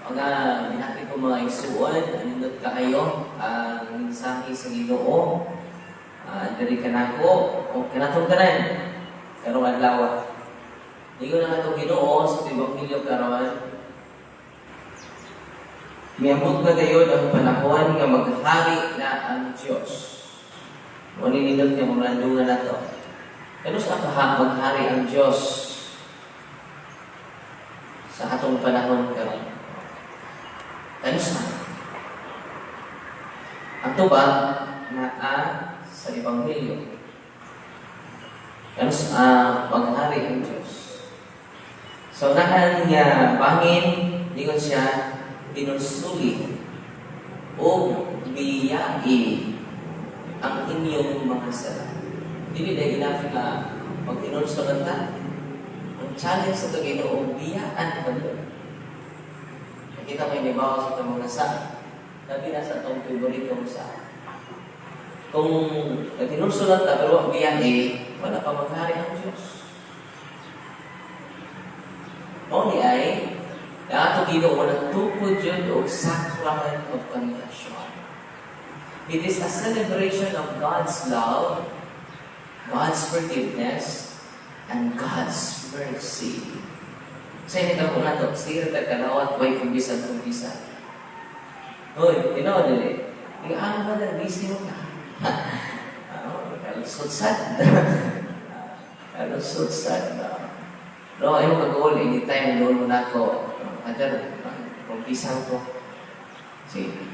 Mga binati ko mga igsuon, anindot kaayo ang mensahe sa Ginoo. Diri kanako o kanatong tanan karong adlaw. Ingon ang atong Ginoo sa Ebanghelyo karon, miabot na gayod ang panahon nga maghari na ang Dios. Mo ni nindot nga mga landungan nato. Kanus-a kaha maghari ang Dios sa atong panahon karon? Kanus-a? Ang tubag naa sa Ebanghelyo. Kanus-a maghari ang Dios? So naan nga bangin, ingon siya, "Hinulsuli o biyai ang inyong mga sala." Dili na enough nga maghinulsol lang ta. Ang challenge sa Ginoo, biyaan pa yun. Nakita mo yung sa itong mga sa. Labi na sa itong favorite sa. Kung naghinulsol lang ta, pero ang biyahe, wala pa maghari ang Diyos. Mao ni ay, ang atong Ginoo nagtukod yun og sacrament of confession. It is a celebration of God's love, God's forgiveness, and God's mercy. Sa inyo ko na to, sira ta kalawat, way kumbisan kumbisan. Hoy, tinuod dili. Nga ano ba na, busy mo ka? Kalusot sad. Kalusot sad. No, ayaw kag-all, anytime doon mo na ako. Father, kumpisan ko. Sige.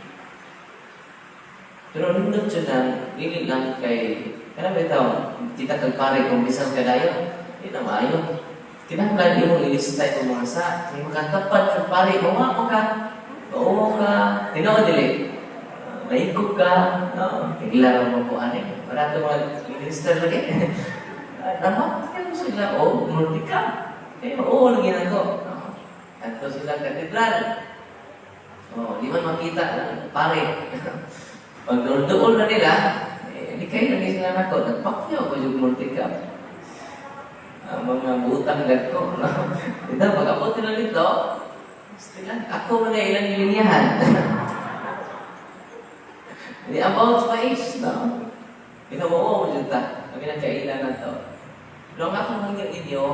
Pero nindot siya nang, dili lang kay, kanang bitaw, kita kag pare kung bisan ka dayon, di na maayo. Kinahanglan imong ilista imong mga sa, kay makatapad kag pare, mawa mo ka, mauwaw ka, tinuod dili. Mahigog ka, no? Kailangan mo ko ani. Wala ito mga minister lagi. Nama, kaya sila, oh, multi ka. Kaya oo, lagi na ko. No? Adto sila katedral. Oh, di man makita ng pare. Pag doon na nila, eh, di kayo lagi sila nako. Nagpakyaw ko yung multicab. Ang mga butang dagko. No? Ito, pag abot nila dito, sila, ako man na ilang lilinyahan. Di about face, no? Ito mo, oo, dyan ta. Kami na kailan na to. Pero ang akong hanggang inyo,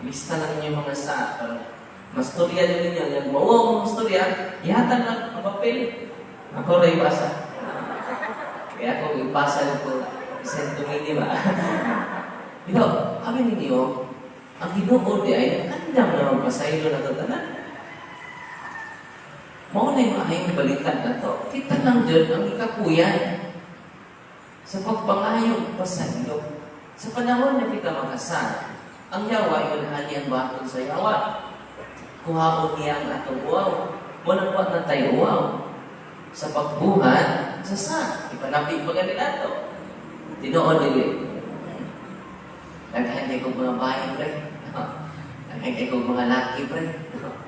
lista lang ninyo mga sa, para mastorya din ninyo. Yan, mauwaw mo mastorya, ihatag lang ang papel. Ako rin ipasa. Kaya ako ipasa ko, send to me, di ba? Ito, sabi ninyo, ang Ginoo di ay andam na magpasaylo na to tanan. Mao na yung maayong balita na to. Kita lang dyan ang ikakuyan sa pagpangayo pasaylo. Sa panahon na kita makasal, ang yawa yun hani ang baton sa yawa. Kuhaon niya ang atong uwaw. Muna po na tayo uwaw. Sa pagbuhat, sa sa. Ipanabi pa ganit ato. Tinuod dili. Daghan kay kong mga bahay, pre. Daghan kay kong mga laki, pre.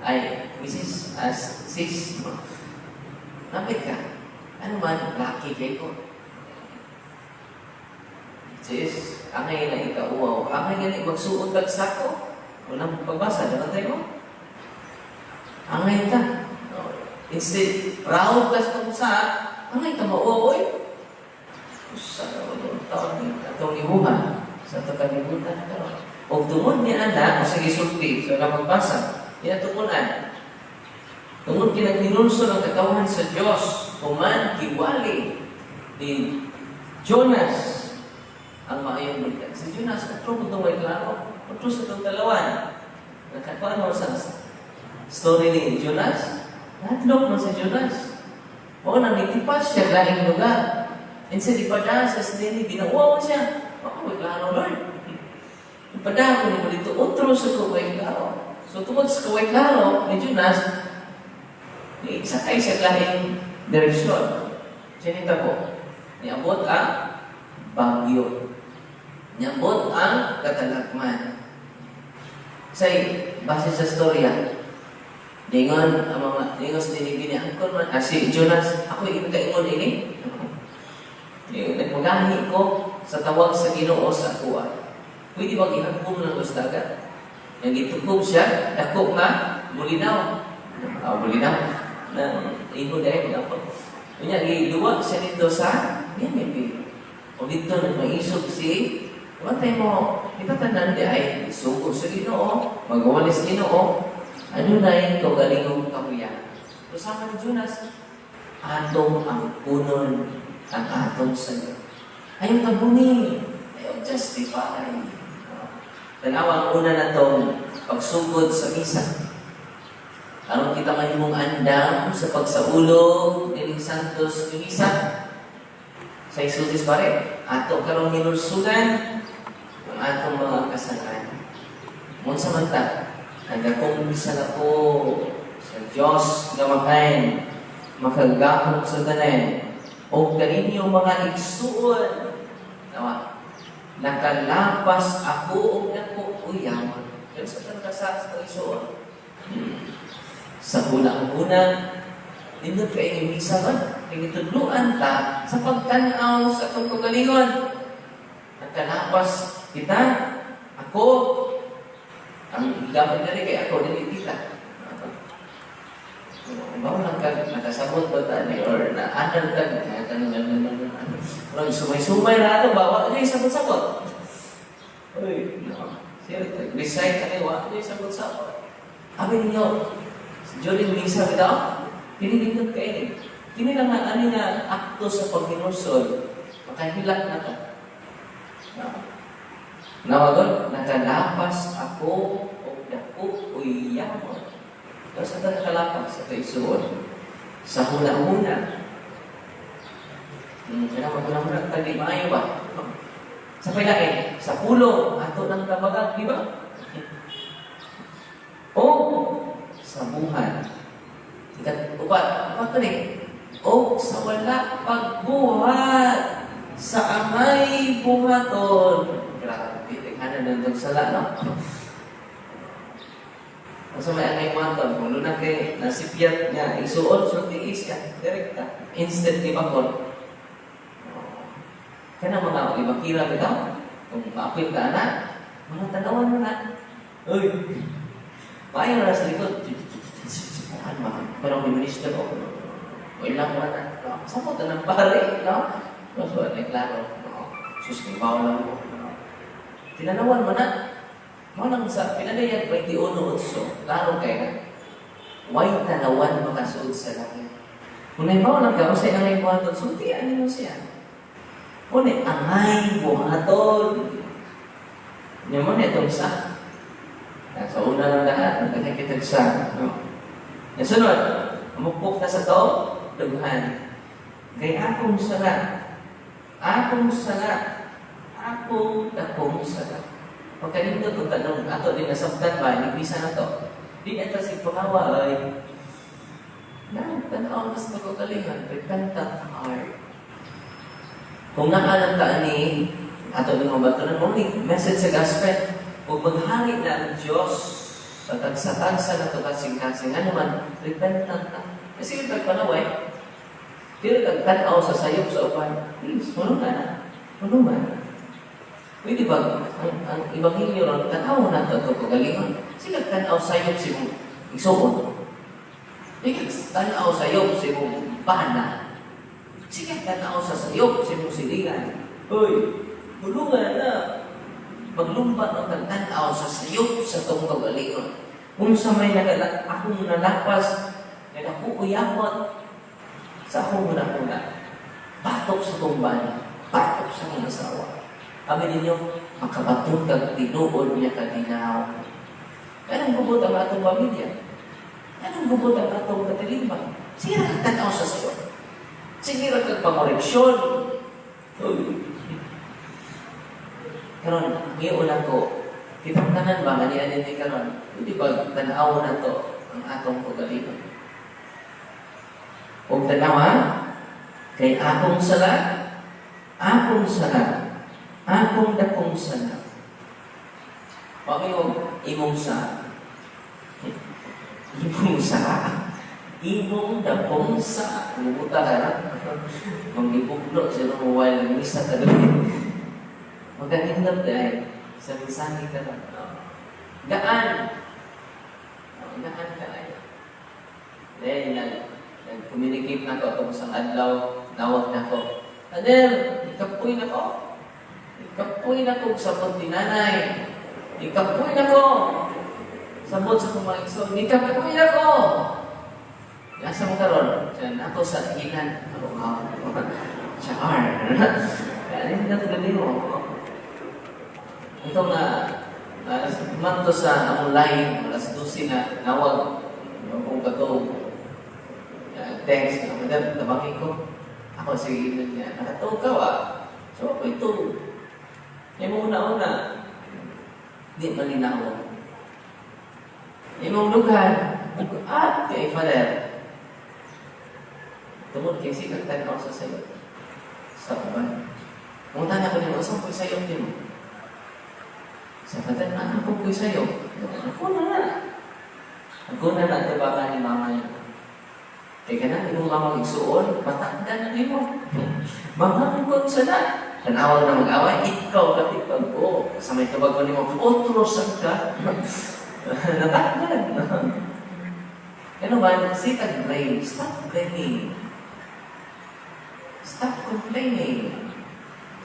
Ay, Mrs. As, sis. Lapit ka. Ano man, laki kay ko. Sis, angay na ikauwaw. Angay gani magsuot kag sako. Walang pagbasa, dapat tayo mo. Angay ta. Instead, proud ka sa kung sa, angay ka mauwaw, oy. Usa ka taon atong imuha sa atong kalibutan karon. Og tungod ni ana, o sige sulti, so na magbasa, kinatukunan. Tungod kinaghinulsol ang katawhan sa Dios, human giwali ni Jonas ang maayong balita. Si Jonas, otro po itong may klaro. Otro sa itong talawan. Nakakuan mo sa story ni Jonas? Nadlok man si Jonas. O nang nitipas siya laing lugar. Instead, ipadaan sa Ninive, ginauwaw siya. Ako, may klaro, Lord. Ipadaan ko ni mo dito, otro sa kaway klaro. So, tungod sa kaway klaro ni Jonas, sakay siya laing direksyon. Sinita po, niabot ang bagyo. Niabot ang katalagman. Say, base sa storya, ningon ang mga ningon sa Ninive ni angkon man si Jonas, ako yung kaingon ini. Yung nagmagahi ko sa tawag sa Ginoo sa akuha. Pwede bang ihagpom ng dagat? Yang gitukob siya, dako nga, mulinaw. Abuli na ng iho dahil mag-ampon. Unya, giduwa siya dito sa Nineveh. O dito nagmaisog si Wantay mo, kita tanan di ay isugo sa Ginoo, magawalis Ginoo, adunay kaugalingong kahuya. Usama ni Jonas, atong angkunon ang atong sayo. Ayaw tabuni, ayaw justify. Tanawa ang una na tong pagsugod sa misa. Aron kita mahimong andam sa pagsaulog nining Santos nga Misa. Sa isultis pare, ato karong hinulsugan ang atong mga kasalanan. Unsa man ta, nagakumpisal ako sa Diyos nga Amahan, makagahom sa tanan, o kaninyo mga igsuon. Tawa, nakalapas ako og dako uyawon. Pero sa tanang sa igsuon. Sa una-una, nindot kay yung misa ba? Kay gitudluan ta sa pagtan-aw sa atong kaugalingon. Nagkalapas kita, ako, ang gamit na rin kay ako, dili kita. Bawo lang ka, nakasabot ba tani or na-anal ka, ano, sumay-sumay na ato ba? Wa na sabot-sabot. Uy, no. Siya, recite ka ni, wa na sabot-sabot. Abi ninyo, during misa bitaw, pinilindot kay ni. Kini lang nga ani nga akto sa paghinulsol, makahilak na ta. No. Nawagon, nakalapas ako og dako uyawon. Pero sa ta nakalapas sa isuon, sa huna-huna. Kaya maghuna-huna tagi maayo ba? Sa pailain, sa pulong, ato ng tabagan, di ba? O sa buhat. Ikat, upat, upat pa ni. O sa wala pagbuhat sa angay buhaton. Grabe, tinghanan ng itong sala, no? Sa may angay buhaton, kung luna kay nasipyat nga, isuon, sultiis ka, direkta. Instead ni bakol. Kana mga ibakira bitaw, kung maapil ka na, mga tanawan mo na. Uy, paano na sa likod? Ano ba? Parang may minister ko. Wala mo na. Samot na ng pare, no? Mas wala na klaro. No? Sus, kay bawal lang mo. No? Tinanawan mo na. Mo nang sa pinagayag 21:8, klaro kay na. Way tanawan makasuod sa langit. Kung naibaw lang ka, usay angay buhaton, sultian nimo siya. Ngunit angay buhaton. Nya mo na itong sa. Sa una lang lahat, nagkakitag sa. No? Nasunod, mukpok na sa to, dughan. Kay akong sala, akong sala, akong dakong sala. Pagkalindot ang tanong, ato din nasabtan ba, nagbisa na to. Di na si pangawa ay, na, tanaw mas magkagalingan, repentant heart. Kung naalam ka ani, ato din mabatunan mo ni message sa gospel, kung maghari na ang Diyos sa tagsa-tagsa na ito kasing-kasing, ano man, repentant na. Kasi yung tagpanaway, pero tagtanaw sa sayop sa upan, please, puno ka na. Puno man. Pwede ba, ang ebanghelyo ron, tanaw na ito ito kagalingon. Sige, tanaw sayop si mong isuon. Sige, tanaw sayop si mong bana. Sige, tanaw sa sayop si mong silingan. Uy, bulungan na. Maglumbat ang tagtanaw sa sayop sa itong kagalingon. Kung sa may nagala, akong nalapas, nagakukuyamot sa akong una-una. Batok sa tumbana, batok sa akong asawa. Kami ninyo, makabaton kag tinuod niya kadinaw. Anong gubot ang atong pamilya? Anong gubot ang atong katilingban? Sige ra kag tanaw sa sayo. Sige ra kag pangoreksyon. Uy. Karon, ngayon ko, kitang tanan ba, nga niya ni karon, hindi ba tanaw na to ang atong kaugalingon? Og tanawa, kay akong sala, akong sala, akong dakong sala. Wa may imong sa, imong sa, imong dakong sa. Lumuta ka na. Manggibugno siya ng mobile, misa ka doon. Magkahindot dahil sa mensahe ka na. Gaan. Gaan ka ay. Nag-communicate na ko atong isang adlaw, nawag na ko. "Father, ikapoy na ko. Ikapoy na ko sa ni nanay. Ikapoy na ko. Sabot sa akong mga igsoon. Ikapoy na ko. Asa mo karon?" Diyan ako sa ilan." Ako nga. Char. Kaya hindi na ito mo. Ito nga, manto sa among line, alas 12 na, nawag, akong katog. Text, na, "Madam, tabangin ko." Ako, sige, yun niya. "Nakatuog ka, wa?" So, ako ito. Yung una-una, di malinaw. Imong dughan, at kay Father. Tungod kay sikag tanaw sa sayo. Sa uban. Munta na ko nimo, "Asa ko'y sayo nimo?" Sa Father, "Ano ko ko'y sayo?" Ako na na. Ako na na tubakan ni mama niya. Kay kanang imong mama igsuon, matanda na nimo. Mamangkot sa na. Tanawag na mag-away, ikaw katipag ko. Sa may tubag ko nimo, otro sad ka. Natakdan. Ano ba? Sit and blame. Stop blaming. Stop complaining.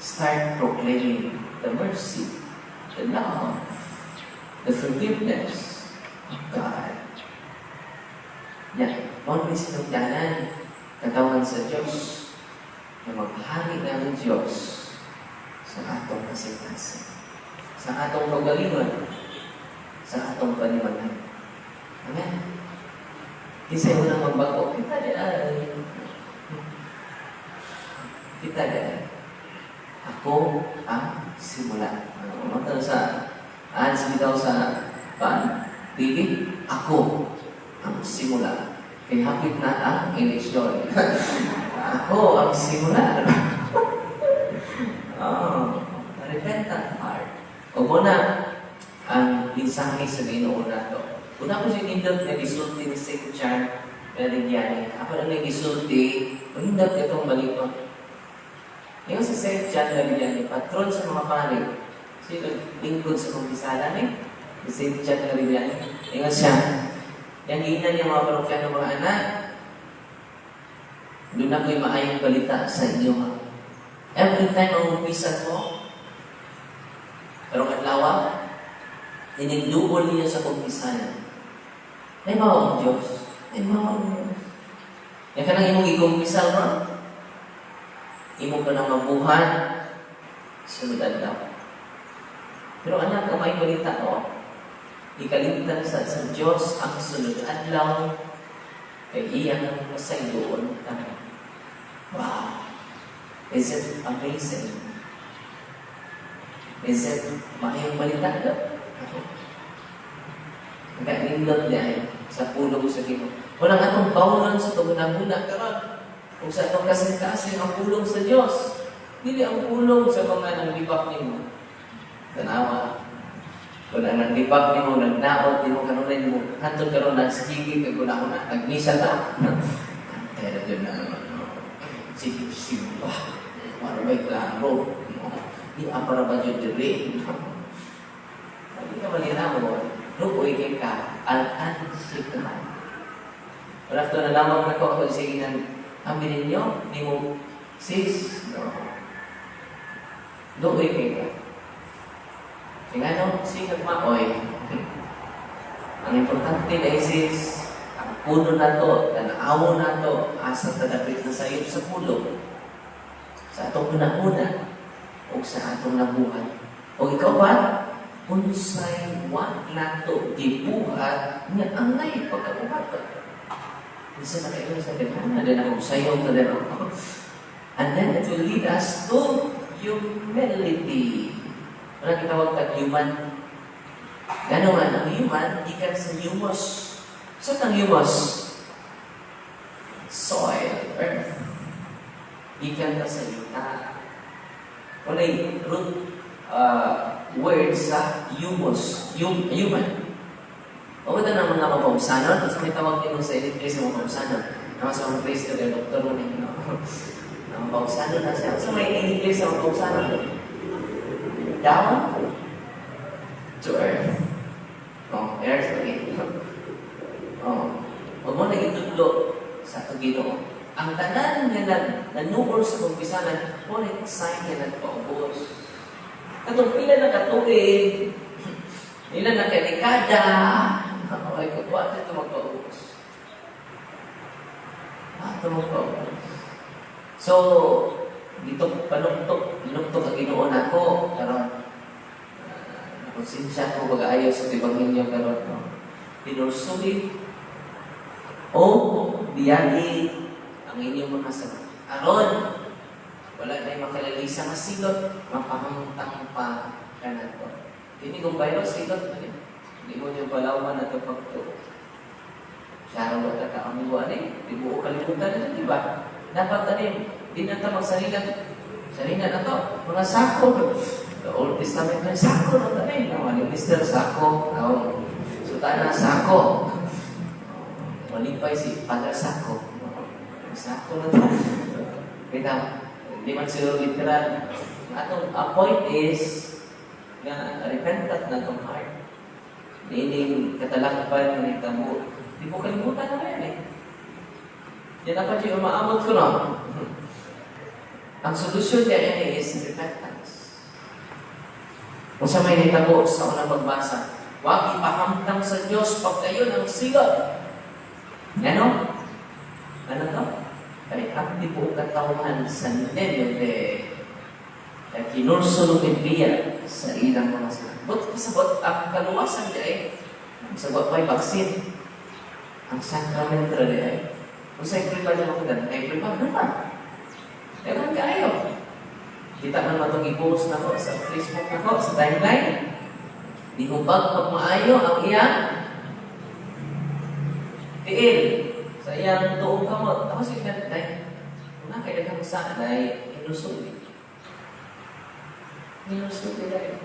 Start proclaiming the mercy, the love, the forgiveness of God. Yan. Mao ni sinugdanan, katawan sa Diyos, na maghari na ng Diyos sa atong kasing-kasing, sa atong kaugalingon, sa atong panimalay. Amen. Kinsa unang magbago, kita diay. Kita diay. Ako ang simula. Ano sa ads bitaw sa pan TV, "Ako ang simula." Kay hapit na ang eleksyon. Ako ang simula. Oh, repentant heart. O muna, ang mensahe sa Ginoo nato. Una ko si nindot nga gisulti ni St. John Meridiani. Ako lang gisulti, nindot itong balikon. Yung si St. John Meridiani, patron sa mga pari, siya lingkod sa kumpisala ni si St. John Meridiani. Ingon siya, yung giingnan niya mga parokyano, "Mga anak, duna ko'y maayong balita sa inyo. Ha. Every time ang umpisan mo, karong adlaw, inigduol niyo sa kumpisanan. Ay mao ang Diyos. Ay mao ang Diyos. Yan ka nang imong ikumpisal ron. Imo ka nang mabuhat, sunod adlaw. Pero anak, ang may balita ko, ikalimtan sa Diyos ang sunod adlaw, kay iyang pasayloon tayo." Wow! Is it amazing? Is it maayong balita daw? Nagkanindot niya ay sa pulong sa Ginoo. Walang atong bawlan sa itong karon. Kung sa atong kasing-kasing ang pulong sa Diyos. Dili ang pulong sa mga nanglibak nimo. Tanawa. Kung ang nanglibak nimo, nagnaot nimo kanunay nimo, hantod karon na sige kag una-una, nagmisa ta. Kaya na na naman. Sige, simba. Wala ba'y klaro? Di apa ra ba jud diri? Hindi ka malinaw. Luoy kay ka, alkansi ka. Wala ko na lamang na ko ako sige nang ambi ninyo, ni mo, sis, no. Luoy kay ka. Kaya ano, sige maoy. Ang importante na sis, ang puno na to, tanawo na to, asa tadapit na sayop sa pulo. Sa atong una-una, o sa atong nabuhat. O ikaw ba, unsay wa nato gibuhat nga angay pagkabuhat. Minsan na kayo sa ganyan, din ako sayo ka din ako. And then it will lead us to humility. Wala gitawag tag human. Gano man, ang human, gikan sa humus. Sa kang humus? Soil, earth. Gikan ka sa yuta. Walay root word sa humus, human. O ito na mga mapausanon. Sa may tawag din sa English sa mapausanon. Nama sa mga Kristo, kay doktor mo ni, no? Mapausanon na siya. Sa may English sa mapausanon. Down to earth. Oh, earth okay. Oh. Huwag mo na itudlo sa atong Ginoo. Ang tanan nga nanuol sa kumpisanan, wala sign nga nagpaubos. Katong pila na katuig, pila na kadekada, ay kagwa ito magpaubos. Ah, ito magpaubos. So, dito panuktok, pinuktok ang Ginoo nako karon. Nakonsensya ko pag-ayo sa Ebanghelyo karon, no. Hinulsuli o biyagi ang inyong mga sala. Aron wala na makalalisa nga silot, mapahamtang pa kanato. Ini kung virus, silot man eh. Hindi mo niyo balawan na ito pagtuo. Siya raw ka kaamigo ani, di buo kalibutan na, di ba? Dapat ani, di na ta magsalina. Salina na to, mga sako. The Old Testament na sako na tani. No, ni Mr. Sako, no. Sutana sako. Malipay si Father Sako. Sako na to. Kita, hindi man siguro literal. Atong a point is nga repentant na tong heart. Niining katalakpan nga nitamo. Di mo kalimutan na yan eh. Yan dapat yung umaabot ko, no? Ang solusyon niya is repentance. Kung sa may nitabo sa unang pagbasa, huwag ipahamtang sa Diyos pagkayon ang silot. Ano? Ano to? Kay ang tibuok katawhan sa Nineve ay kinulsulong biya sa ilang mga sala. But kasabot, ang kaluwasan niya ay sabot may vaccine. Ang sacrament ra ay. Kung sa prima niya makita, ay prima naman. Ewan kaayo. Kita man matong i-post na ko sa Facebook na ko, sa timeline. Dihubag pagmaayo ang iyang tiil sa iyang tuong kamot. Ako sige na, day, una kay daghang sa day, hinusuli. Hinusuli day.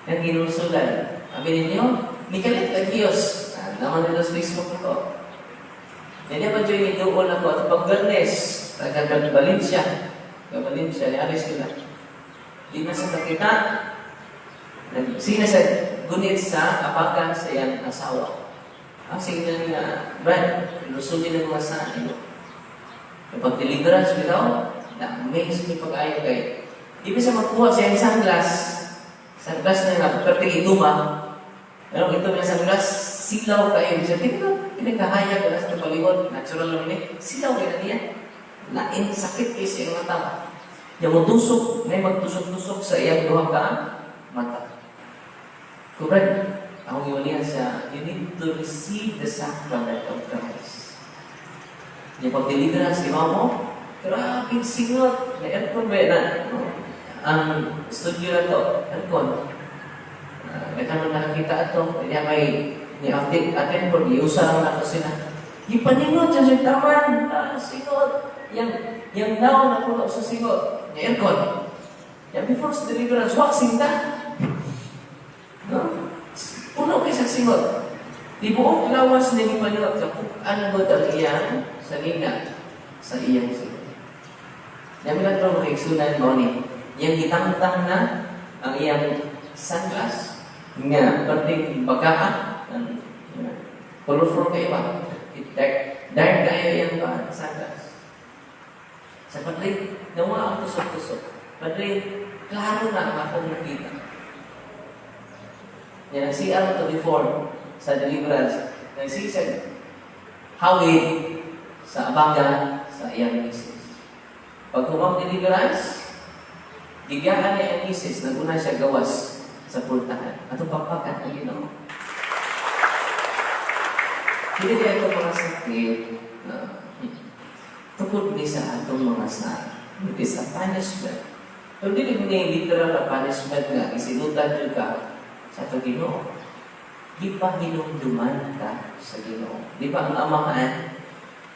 Yang hinulsulan. Sabi ninyo, nikalit ang Diyos. Ah, naman nila sa Facebook na ko. Hindi pa dyan inuol ako at pag-Garnes, taga Valencia. Taga Valencia, ni Aris sila. Di na sa kakita, sina sa gunit sa apakan sa iyang asawa. Ang sige na niya, "Brad, lusugin ng mga sa iyo." Kapag deliverance, bitaw, na-amaze mi pag-ayo kay. Di ba sa magkuha sa iyang sunglass, sunglass na nga, perting ituma, pero ito yung sunglass, silaw kayo. Bisa, tingnan, pinagkahayag ka sa paliwod, natural lang ni, silaw kayo na niya. Lain sakit kayo sa iyang mata. Yang mo may magtusok-tusok sa iyang duha ka mata. Correct. Ang iwalihan sa, you need to receive the sacrament of Christ. Yung pag-deliverance, di ba mo? Grabe singot. May aircon ba na? No? Ang studio na to, aircon. May man nakakita ato. Kaya may ni update attend ko, giusa lang nato sila. Gipaningot siya sa taman. Ah, singot. Yang now napuno sa singot. Yung aircon. Yang before sa deliverance, waxing ta. No? Puno kay sa singot. Di buong lawas ni gipaningot ka ang god ang iyang salina sa iyang singot. Yang bilang ko mga igsunan mo ni, iyang gitangtang na ang iyang sunglass nga perting bagaan, colorful kayo ba? Dark, dark kayo iyang ba, sunglass. Sa padre, nawa ang tusok-tusok. Padre, klaro na ang akong nakita. Yan, nag-CR to before sa deliverance. Nag-CR hawid sa abaga sa iyang misis. Pag humang deliverance, gigaan niya ang misis, naguna siya gawas sa pultahan. Atong pakpakan ang Ginoo. Hindi kaya ito mga sakit na tukod ni sa atong mga sala. It is a punishment. Pero dili ni literal na punishment nga isilutan jud ka sa atong Ginoo. Di pa hinumduman ka sa Ginoo. Di ba ang amahan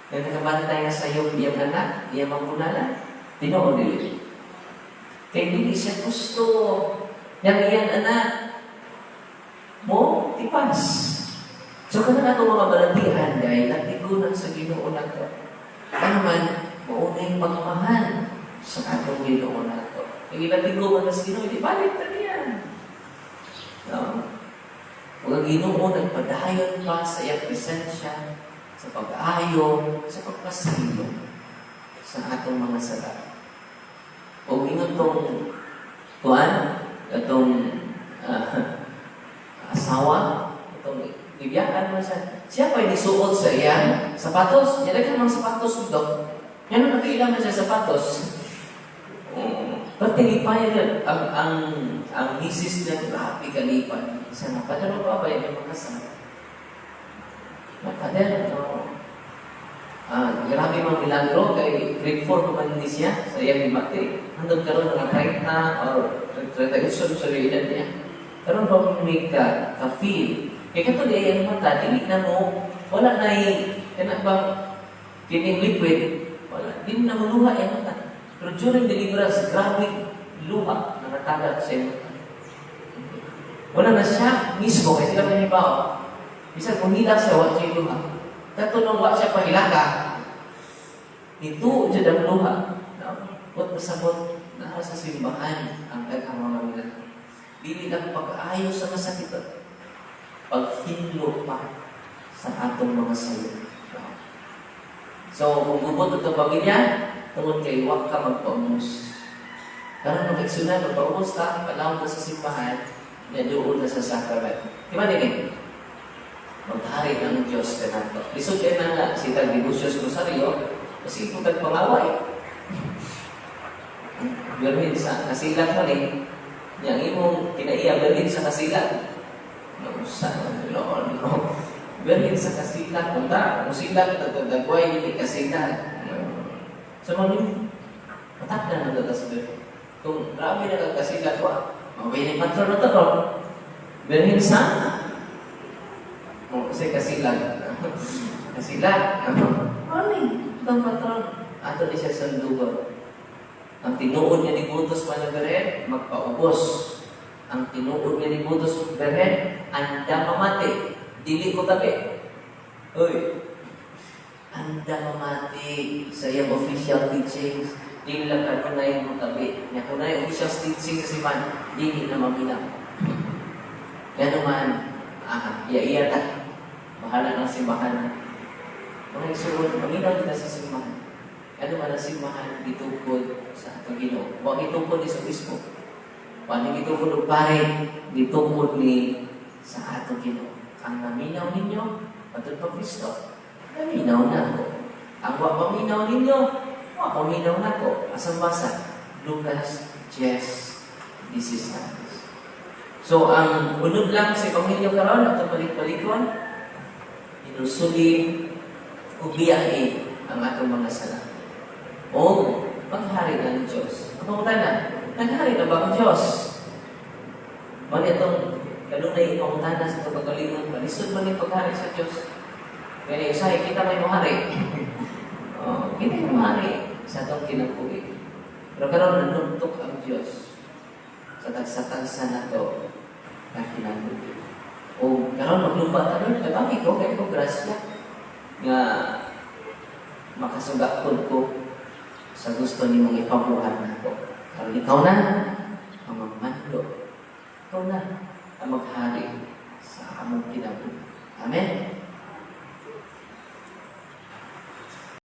na nakabantay nga sa iyong iyang anak, iyang mapunalan? Tinuod dili. Kay dili siya gusto yang iyang anak mo tipas. So kanang atong mga balatian dahil natigunan sa Ginoo nato. Ano man, maunay pagmamahal sa atong Ginoo nato. Ang ilatigo man sa Ginoo, di balik na niya. No? Ug ang Ginoo nagpadayon pa sa iyang presensya. Sa pag-ayo, sa pagpasaylo sa atong mga sala. O ingon tong kuan, atong asawa, itong gibiyaan mo siya. Siya pa nisuot sa iyang sapatos. Niya daghan mga sapatos dito. Yan ang nakaila man siya sapatos. Pati lipay yun. Ang misis niya, grabe kalipay. Sa napadalo pa ba yung mga kasama? Napadalo, no? Grabe mga milagro kay grade 4 pa man ni siya sa iyang gibati. Hangtod karon mga 30 or 38 sa edad niya. Karon pa mi ka feel. Kay kato di ay ang mata dili na mo, wala na kana bang kining liquid, wala di na mo luha ang mata. Pero during deliverance, grabe luha na natagak sa iyang mata. Wala na siya mismo kay sila may hibaw. Bisan kung hila siya, wa siya luha. Kato nung wa siya pahilaka, ito jud ang luha. No? Wat masabot na sa simbahan ang daghang mga milagro. Dili lang pag-ayo sa masakit, paghinlo pa sa atong mga sayo. No? So, kung gubot ito pamilya, tungod kay wa ka magpaubos. Karon mag-igsunan, magpaubos ta, palawon ta sa simbahan, na doon na sa sacrament. Di ba din? Maghari ang Diyos kanato. Lisod kay na nga, sitag Dibusyos Rosario, kasi putag pangaway. Birhen sa kasilag man eh. Yang imong kinaiya, birhen sa kasilag. No, sa no, no. Birhen sa kasilag punta, kung silag tagdagway dili kasilag. No. So man matak na nang sa birhen. Kung grabe na kag kasilag wa, mabay ni patron na to. Birhen sa. Oh, kasi kasilag. Kasilag. Ano? Ano itong patron? Ato ni siya sandugon. Ang tinuod nga nibutos man ng birhen, magpaubos. Ang tinuod nga nibutos birhen, anda mamati. Dili ko tabi. Uy. Anda mamati sa iyang official teachings. Dili lang kanunay mo tabi. Nya kunay official teachings sa simbahan, dili na maminaw. Kaya naman, iya-iya ta. Bahala ng simbahan. Mga igsoon, maminaw kita sa simbahan. Ano man ang simbahan, gitukod sa atong Ginoo. Wa gitukod ni sa obispo. Wa ni gitukod og pare, gitukod ni sa atong Ginoo. Ang naminaw ninyo, matud pa Kristo. Naminaw na ako. Ang wa paminaw ninyo, wa paminaw na ako. Asang basa? Lucas 10, 16. So, ang unod lang sa Ebanghelyo karon atong balik-balikon, hinulsuli ug biyahe ang atong mga sala. O maghari ng Diyos. Ang pangutana, naghari na ba ang Diyos? Mao itong kanunay pangutana sa atong pagalingon, malisod man ni paghari sa Diyos. Kaya usahay kita may mohari. Oh, kita may mohari sa atong kinabuhi. Pero karon nanugtok ang Diyos sa tagsa-tagsa nato na kinabuhi. O karon maglumba ta, Lord, tabang ko kay ko grasya nga makasugakod ko sa gusto nimong ipabuhat nako. Karon ikaw na ang magmando. Ikaw na ang maghari sa among kinabuhi. Amen.